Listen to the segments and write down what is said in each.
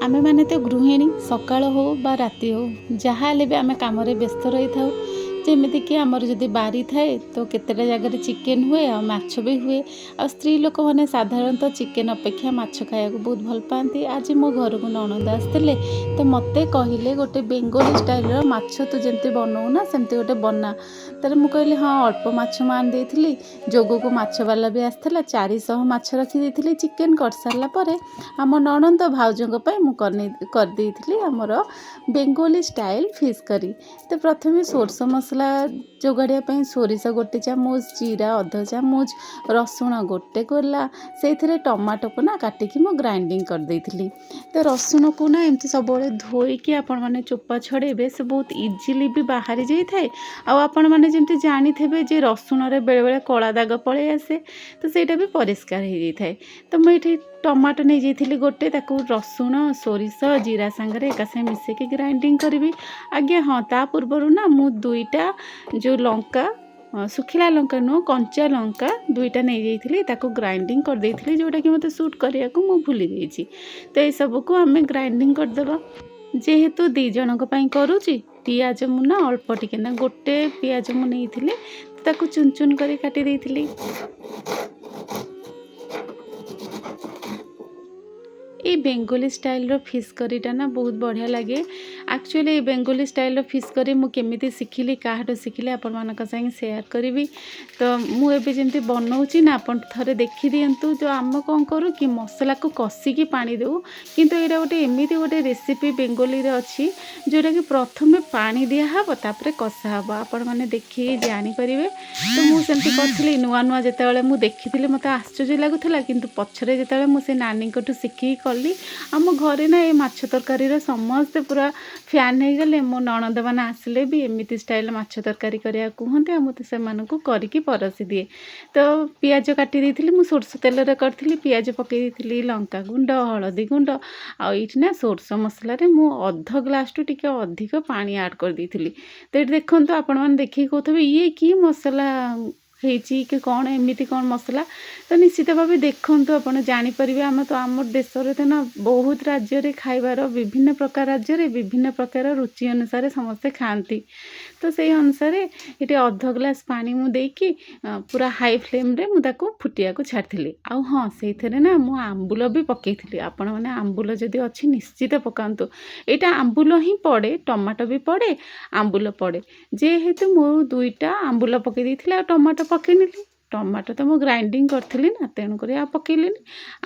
ଆମେମାନେ ତ ଗୃହିଣୀ। ସକାଳ ହଉ ବା ରାତି ହଉ, ଯାହା ହେଲେ ବି ଆମେ କାମରେ ବ୍ୟସ୍ତ ରହିଥାଉ। ଯେମିତିକି ଆମର ଯଦି ବାରି ଥାଏ ତ କେତେଟା ଜାଗାରେ ଚିକେନ୍ ହୁଏ ଆଉ ମାଛ ବି ହୁଏ। ଆଉ ସ୍ତ୍ରୀ ଲୋକମାନେ ସାଧାରଣତଃ ଚିକେନ୍ ଅପେକ୍ଷା ମାଛ ଖାଇବାକୁ ବହୁତ ଭଲ ପାଆନ୍ତି। ଆଜି ମୋ ଘରକୁ ନଣନ୍ଦ ଆସିଥିଲେ, ତ ମୋତେ କହିଲେ, ଗୋଟେ ବେଙ୍ଗଲୀ ଷ୍ଟାଇଲ୍ର ମାଛ ତୁ ଯେମିତି ବନଉନା, ସେମିତି ଗୋଟେ ବନା। ତାହେଲେ ମୁଁ କହିଲି ହଁ। ଅଳ୍ପ ମାଛ ମୁଁ ଆଣିଦେଇଥିଲି। ଯୋଗକୁ ମାଛବାଲା ବି ଆସିଥିଲା। 400 ମାଛ ରଖିଦେଇଥିଲି। ଚିକେନ୍ କରିସାରିଲା ପରେ ଆମ ନଣନ୍ଦ ଭାଉଜଙ୍କ ପାଇଁ ମୁଁ କରିଦେଇଥିଲି ଆମର ବେଙ୍ଗଲୀ ଷ୍ଟାଇଲ୍ ଫିସ୍ କରି। ତ ପ୍ରଥମେ ସୋରିଷ ମସଲା ଯୋଗାଡ଼ିବା ପାଇଁ ସୋରିଷ ଗୋଟେ ଚାମଚ, ଜିରା ଅଧ ଚାମଚ, ରସୁଣ ଗୋଟେ କୋଲା, ସେଇଥିରେ ଟମାଟୋକୁ ନା କାଟିକି ମୁଁ ଗ୍ରାଇଣ୍ଡିଙ୍ଗ କରିଦେଇଥିଲି। ତ ରସୁଣକୁ ନା ଏମିତି ସବୁବେଳେ ଧୋଇକି ଆପଣମାନେ ଚୋପା ଛଡ଼େଇବେ, ସେ ବହୁତ ଇଜିଲି ବି ବାହାରି ଯାଇଥାଏ। ଆଉ ଆପଣମାନେ ଯେମିତି ଜାଣିଥିବେ ଯେ ରସୁଣରେ ବେଳେବେଳେ କଳା ଦାଗ ପଳେଇ ଆସେ, ତ ସେଇଟା ବି ପରିଷ୍କାର ହେଇଯାଇଥାଏ। ତ ମୁଁ ଏଇଠି ଟମାଟୋ ନେଇଯାଇଥିଲି ଗୋଟେ। ତାକୁ ରସୁଣ, ସୋରିଷ, ଜିରା ସାଙ୍ଗରେ ଏକା ସାଙ୍ଗେ ମିଶେଇକି ଗ୍ରାଇଣ୍ଡିଙ୍ଗ କରିବି। ଆଜ୍ଞା ହଁ, ତା ପୂର୍ବରୁ ନା ମୁଁ ଦୁଇଟା ଯେଉଁ ଲଙ୍କା, ଶୁଖିଲା ଲଙ୍କା ନୁହଁ, କଞ୍ଚା ଲଙ୍କା ଦୁଇଟା ନେଇଯାଇଥିଲି। ତାକୁ ଗ୍ରାଇଣ୍ଡିଙ୍ଗ କରିଦେଇଥିଲି, ଯେଉଁଟାକି ମୋତେ ସୁଟ୍ କରିବାକୁ ମୁଁ ଭୁଲି ଯାଇଛି। ତ ଏସବୁକୁ ଆମେ ଗ୍ରାଇଣ୍ଡିଙ୍ଗ କରିଦେବା। ଯେହେତୁ ଦୁଇ ଜଣଙ୍କ ପାଇଁ କରୁଛି, ପିଆଜ ମୁଁ ନା ଅଳ୍ପ ଟିକେ ନା ଗୋଟେ ପିଆଜ ମୁଁ ନେଇଥିଲି, ତାକୁ ଚୁନ ଚୁନ କରି କାଟି ଦେଇଥିଲି। ଏଇ ବେଙ୍ଗଲୀ ଷ୍ଟାଇଲ୍ର ଫିସ୍ କରିଟା ନା ବହୁତ ବଢ଼ିଆ ଲାଗେ। ଆକ୍ଚୁଆଲି ଏଇ ବେଙ୍ଗଲୀ ଷ୍ଟାଇଲ୍ର ଫିସ୍ କରି ମୁଁ କେମିତି ଶିଖିଲି, କାହାଠୁ ଶିଖିଲି, ଆପଣମାନଙ୍କ ସାଙ୍ଗେ ସେୟାର କରିବି। ତ ମୁଁ ଏବେ ଯେମିତି ବନଉଛି ନା, ଆପଣ ଥରେ ଦେଖିଦିଅନ୍ତୁ। ତ ଆମେ କ'ଣ କରୁ କି ମସଲାକୁ କଷିକି ପାଣି ଦେଉ, କିନ୍ତୁ ଏଇଟା ଗୋଟେ ଏମିତି ଗୋଟେ ରେସିପି ବେଙ୍ଗଲୀରେ ଅଛି, ଯେଉଁଟାକି ପ୍ରଥମେ ପାଣି ଦିଆହେବ, ତାପରେ କଷା ହେବ। ଆପଣମାନେ ଦେଖିକି ଜାଣିପାରିବେ। ତ ମୁଁ ସେମିତି କରିଥିଲି। ନୂଆ ନୂଆ ଯେତେବେଳେ ମୁଁ ଦେଖିଥିଲି, ମୋତେ ଆଶ୍ଚର୍ଯ୍ୟ ଲାଗୁଥିଲା। କିନ୍ତୁ ପଛରେ ଯେତେବେଳେ ମୁଁ ସେ ନାନୀଙ୍କଠୁ ଶିଖିକି କଲି, ଆମ ଘରେ ନା ଏ ମାଛ ତରକାରୀର ସମସ୍ତେ ପୁରା ଫ୍ୟାନ୍ ହେଇଗଲେ। ମୋ ନଣନ୍ଦମାନେ ଆସିଲେ ବି ଏମିତି ଷ୍ଟାଇଲ୍ ମାଛ ତରକାରୀ କରିବାକୁ କୁହନ୍ତି ଆଉ ମୁଁ ତ ସେମାନଙ୍କୁ କରିକି ପରସି ଦିଏ। ତ ପିଆଜ କାଟି ଦେଇଥିଲି। ମୁଁ ସୋରିଷ ତେଲରେ କରିଥିଲି। ପିଆଜ ପକାଇ ଦେଇଥିଲି, ଲଙ୍କା ଗୁଣ୍ଡ, ହଳଦୀ ଗୁଣ୍ଡ। ଆଉ ଏଇଠି ନା ସୋରିଷ ମସଲାରେ ମୁଁ ଅଧ ଗ୍ଲାସ୍ଠୁ ଟିକେ ଅଧିକ ପାଣି ଆଡ଼୍ କରିଦେଇଥିଲି। ତ ଏଇଠି ଦେଖନ୍ତୁ, ଆପଣମାନେ ଦେଖିକି କହୁଥିବେ, ଇଏ କି ମସଲା ହେଇଛି କି କ'ଣ, ଏମିତି କ'ଣ ମସଲା? ତ ନିଶ୍ଚିତ ଭାବେ ଦେଖନ୍ତୁ, ଆପଣ ଜାଣିପାରିବେ। ଆମେ ତ ଆମ ଦେଶରେ ତ ନା ବହୁତ ରାଜ୍ୟରେ ଖାଇବାର ବିଭିନ୍ନ ପ୍ରକାର, ରାଜ୍ୟରେ ବିଭିନ୍ନ ପ୍ରକାର ରୁଚି ଅନୁସାରେ ସମସ୍ତେ ଖାଆନ୍ତି। ତ ସେଇ ଅନୁସାରେ ଏଠି ଅଧ ଗ୍ଲାସ୍ ପାଣି ମୁଁ ଦେଇକି ପୁରା ହାଇ ଫ୍ଲେମ୍ରେ ମୁଁ ତାକୁ ଫୁଟିବାକୁ ଛାଡ଼ିଥିଲି। ଆଉ ହଁ, ସେଇଥିରେ ନା ମୁଁ ଆମ୍ବୁଲ ବି ପକାଇଥିଲି। ଆପଣମାନେ ଆମ୍ବୁଲ ଯଦି ଅଛି ନିଶ୍ଚିତ ପକାନ୍ତୁ। ଏଇଟା ଆମ୍ବୁଲ ହିଁ ପଡ଼େ, ଟମାଟୋ ବି ପଡ଼େ, ଆମ୍ବୁଲ ପଡ଼େ। ଯେହେତୁ ମୁଁ ଦୁଇଟା ଆମ୍ବୁଲ ପକାଇ ଦେଇଥିଲି ଆଉ ଟମାଟୋ ପକାଇନେଲି। ଟମାଟୋ ତ ମୁଁ ଗ୍ରାଇଣ୍ଡିଙ୍ଗ କରିଥିଲି ନା, ତେଣୁକରି ଆଉ ପକାଇଲିନି।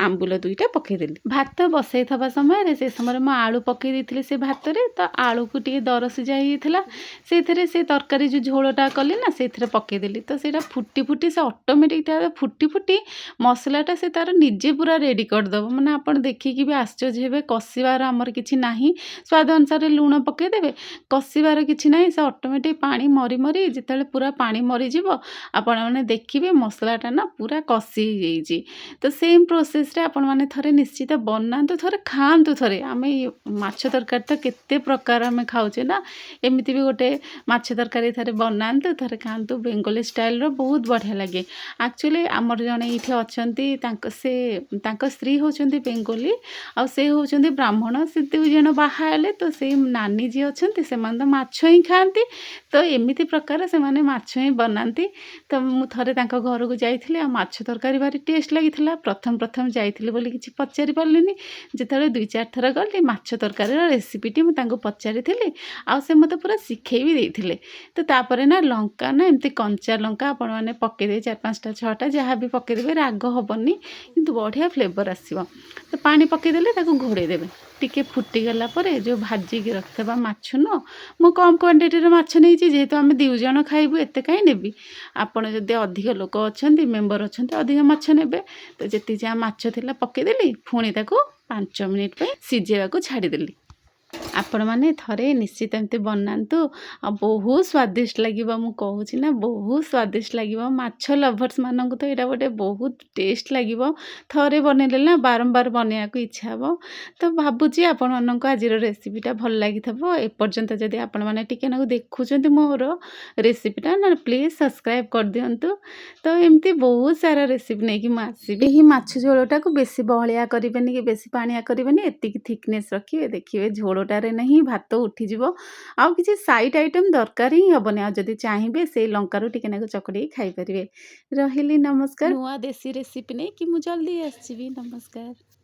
ଆମ୍ବୁଲ ଦୁଇଟା ପକାଇଦେଲି। ଭାତ ବସେଇଥିବା ସମୟରେ, ସେ ସମୟରେ ମୁଁ ଆଳୁ ପକାଇ ଦେଇଥିଲି ସେ ଭାତରେ। ତ ଆଳୁକୁ ଟିକେ ଦର ସିଝା ହେଇଯାଇଥିଲା। ସେଇଥିରେ ସେ ତରକାରୀ ଯେଉଁ ଝୋଳଟା କଲି ନା, ସେଇଥିରେ ପକାଇଦେଲି। ତ ସେଇଟା ଫୁଟି ଫୁଟି ସେ ଅଟୋମେଟିକ୍ ତାର ଫୁଟି ଫୁଟି ମସଲାଟା ସେ ତାର ନିଜେ ପୁରା ରେଡ଼ି କରିଦେବ। ମାନେ ଆପଣ ଦେଖିକି ବି ଆଶ୍ଚର୍ଯ୍ୟ ହେବେ। କଷିବାର ଆମର କିଛି ନାହିଁ। ସ୍ୱାଦ ଅନୁସାରେ ଲୁଣ ପକାଇଦେବେ। କଷିବାର କିଛି ନାହିଁ। ସେ ଅଟୋମେଟିକ୍ ପାଣି ମରି ମରି ଯେତେବେଳେ ପୁରା ପାଣି ମରିଯିବ, ଆପଣମାନେ ଦେଖିବେ ମସଲାଟା ନା ପୁରା କଷି ହେଇଯାଇଛି। ତ ସେମ୍ ପ୍ରୋସେସ୍ରେ ଆପଣମାନେ ଥରେ ନିଶ୍ଚିତ ବନାନ୍ତୁ, ଥରେ ଖାଆନ୍ତୁ ଥରେ। ଆମେ ମାଛ ତରକାରୀ ତ କେତେ ପ୍ରକାର ଆମେ ଖାଉଛେ ନା, ଏମିତି ବି ଗୋଟେ ମାଛ ତରକାରୀ ଥରେ ବନାନ୍ତୁ, ଥରେ ଖାଆନ୍ତୁ। ବେଙ୍ଗଲୀ ଷ୍ଟାଇଲ୍ର ବହୁତ ବଢ଼ିଆ ଲାଗେ। ଆକ୍ଚୁଆଲି ଆମର ଜଣେ ଏଇଠି ଅଛନ୍ତି, ତାଙ୍କ ସ୍ତ୍ରୀ ହେଉଛନ୍ତି ବେଙ୍ଗଲୀ ଆଉ ସେ ହେଉଛନ୍ତି ବ୍ରାହ୍ମଣ। ସେ ଦୁଇ ଜଣ ବାହା ହେଲେ। ତ ସେଇ ନାନୀ ଯିଏ ଅଛନ୍ତି, ସେମାନେ ତ ମାଛ ହିଁ ଖାଆନ୍ତି। ତ ଏମିତି ପ୍ରକାର ସେମାନେ ମାଛ ହିଁ ବନାନ୍ତି। ତ ମୁଁ ଥରେ ତାଙ୍କ ଘରକୁ ଯାଇଥିଲି ଆଉ ମାଛ ତରକାରୀ ଭାରି ଟେଷ୍ଟ ଲାଗିଥିଲା। ପ୍ରଥମ ପ୍ରଥମ ଯାଇଥିଲି ବୋଲି କିଛି ପଚାରି ପାରିଲିନି। ଯେତେବେଳେ ଦୁଇ ଚାରି ଥର ଗଲି, ମାଛ ତରକାରୀର ରେସିପିଟି ମୁଁ ତାଙ୍କୁ ପଚାରିଥିଲି ଆଉ ସେ ମୋତେ ପୁରା ଶିଖେଇ ବି ଦେଇଥିଲେ। ତ ତାପରେ ନା ଲଙ୍କା ନା ଏମିତି କଞ୍ଚା ଲଙ୍କା ଆପଣମାନେ ପକାଇଦେବେ, ଚାରି ପାଞ୍ଚଟା, ଛଅଟା, ଯାହା ବି ପକାଇଦେବେ, ରାଗ ହେବନି କିନ୍ତୁ ବଢ଼ିଆ ଫ୍ଲେଭର୍ ଆସିବ। ତ ପାଣି ପକାଇଦେଲେ, ତାକୁ ଘୋଡ଼େଇ ଦେବେ। ଟିକେ ଫୁଟିଗଲା ପରେ ଯେଉଁ ଭାଜିକି ରଖିଥିବା ମାଛ ନୁହଁ, ମୁଁ କମ୍ କ୍ୱାଣ୍ଟିଟିର ମାଛ ନେଇଛି। ଯେହେତୁ ଆମେ ଦୁଇ ଜଣ ଖାଇବୁ, ଏତେ କାହିଁ ନେବି? ଆପଣ ଯଦି ଅଧିକ ଲୋକ ଅଛନ୍ତି, ମେମ୍ବର ଅଛନ୍ତି, ଅଧିକ ମାଛ ନେବେ। ତ ଯେତିକି ଯାହା ମାଛ ଥିଲା ପକାଇଦେଲି। ପୁଣି ତାକୁ 5 ମିନିଟ୍ ପାଇଁ ସିଝେଇବାକୁ ଛାଡ଼ିଦେଲି। ଆପଣମାନେ ଥରେ ନିଶ୍ଚିତ ଏମିତି ବନାନ୍ତୁ ଆଉ ବହୁତ ସ୍ୱାଦିଷ୍ଟ ଲାଗିବ। ମୁଁ କହୁଛି ନା, ବହୁତ ସ୍ୱାଦିଷ୍ଟ ଲାଗିବ। ମାଛ ଲଭର୍ସ ମାନଙ୍କୁ ତ ଏଇଟା ଗୋଟେ ବହୁତ ଟେଷ୍ଟ ଲାଗିବ। ଥରେ ବନେଇଲେ ନା ବାରମ୍ବାର ବନେଇବାକୁ ଇଚ୍ଛା ହେବ। ତ ଭାବୁଛି ଆପଣମାନଙ୍କୁ ଆଜିର ରେସିପିଟା ଭଲ ଲାଗିଥିବ। ଏପର୍ଯ୍ୟନ୍ତ ଯଦି ଆପଣମାନେ ଟିକେ ନାକୁ ଦେଖୁଛନ୍ତି ମୋର ରେସିପିଟା ନା, ପ୍ଲିଜ୍ ସବସ୍କ୍ରାଇବ୍ କରିଦିଅନ୍ତୁ। ତ ଏମିତି ବହୁତ ସାରା ରେସିପି ନେଇକି ମୁଁ ଆସିବି। ଏହି ମାଛ ଝୋଳଟାକୁ ବେଶୀ ବହଳିଆ କରିବେନି କି ବେଶୀ ପାଣିଆ କରିବେନି, ଏତିକି ଥିକନେସ୍ ରଖିବେ। ଦେଖିବେ, ଝୋଳଟାରେ ନାହିଁ ଭାତ ଉଠିଯିବ, ଆଉ କିଛି ସାଇଡ଼୍ ଆଇଟମ୍ ଦରକାର ହିଁ ହେବନି। ଆଉ ଯଦି ଚାହିଁବେ, ସେଇ ଲଙ୍କାରୁ ଟିକେ ନାକୁ ଚକଡ଼ିକି ଖାଇପାରିବେ। ରହିଲି, ନମସ୍କାର। ନୂଆ ଦେଶୀ ରେସିପି ନେଇକି ମୁଁ ଜଲ୍ଦି ଆସିଯିବି। ନମସ୍କାର।